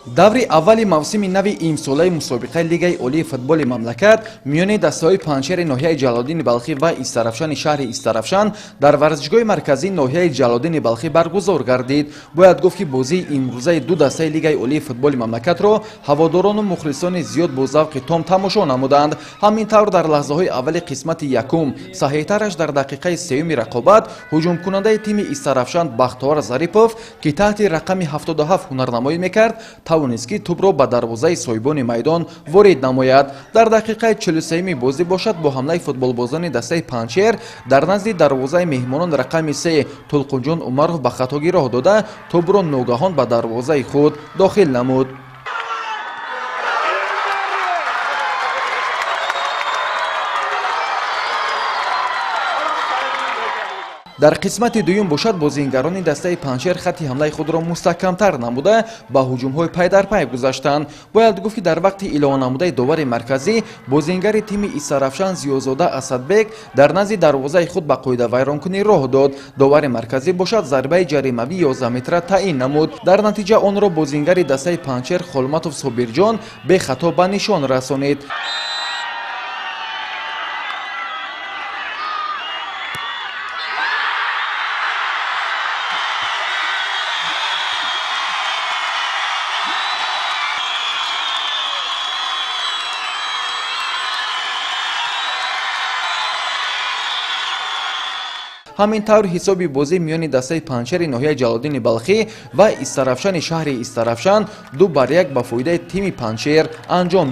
Даври аввали мавсими нави имсолаи мусобиқаи Лигаи олии футболи мамлакат миёни дастаҳои Панҷшери ноҳияи Ҷалолиддини Балхӣ ва Истарафшани шаҳри Истарафшан дар варзишгоҳи марказии ноҳияи Ҷалолиддини Балхӣ баргузор гардид. Бояд гуфт, ки бозии имрӯзаи ду дастаи Лигаи олии футболи мамлакатро ҳаводорону мухлисони зиёд бо завқи том тамошо намуданд. Ҳамин тавр, дар лаҳзаҳои аввали қисмати якум, саҳеҳтараш дар дақиқаи сеюми рақобат, ҳуҷумкунандаи тими Истарафшан Бахтовар Зарипов, ки таҳти рақами 77 ҳунарнамоӣ мекард, тавонист, ки тӯбро ба дарвозаи соҳибони майдон ворид намояд. Дар дақиқаи 43-юми бозӣ бошад, бо ҳамлаи футболбозони дастаи Панҷшер дар назди дарвозаи меҳмонон рақами 3 Тулқунҷон Умаров ба хатогӣ роҳ дода, тӯбро ногаҳон ба дарвозаи худ дохил намуд. Дар қисмати дуюм бошад, бозингарони дастаи Панҷшер хатти ҳамлаи худро мустаҳкамтар намуда, ба ҳуҷумҳои пайдарпай гузаштанд. Бояд гуфт, ки дар вақти илова намудаи довари марказӣ бозингари тими Истарафшан Зиёзода Асадбек дар назди дарвозаи худ ба қоидавайронкунӣ роҳ дод. Довари марказӣ бошад, зарбаи ҷаримавии 11 метра таъин намуд. Дар натиҷа онро бозингари дастаи Панҷшер Холматов Собирҷон бехато ба нишон расонид. Ҳамин тавр, ҳисоби бозӣ миёни дастаи Панҷшери ноҳияи Ҷалолиддини Балхӣ ва Истарафшани шаҳри Истарафшан 2-1 ба фоидаи тими Панҷшер анҷом.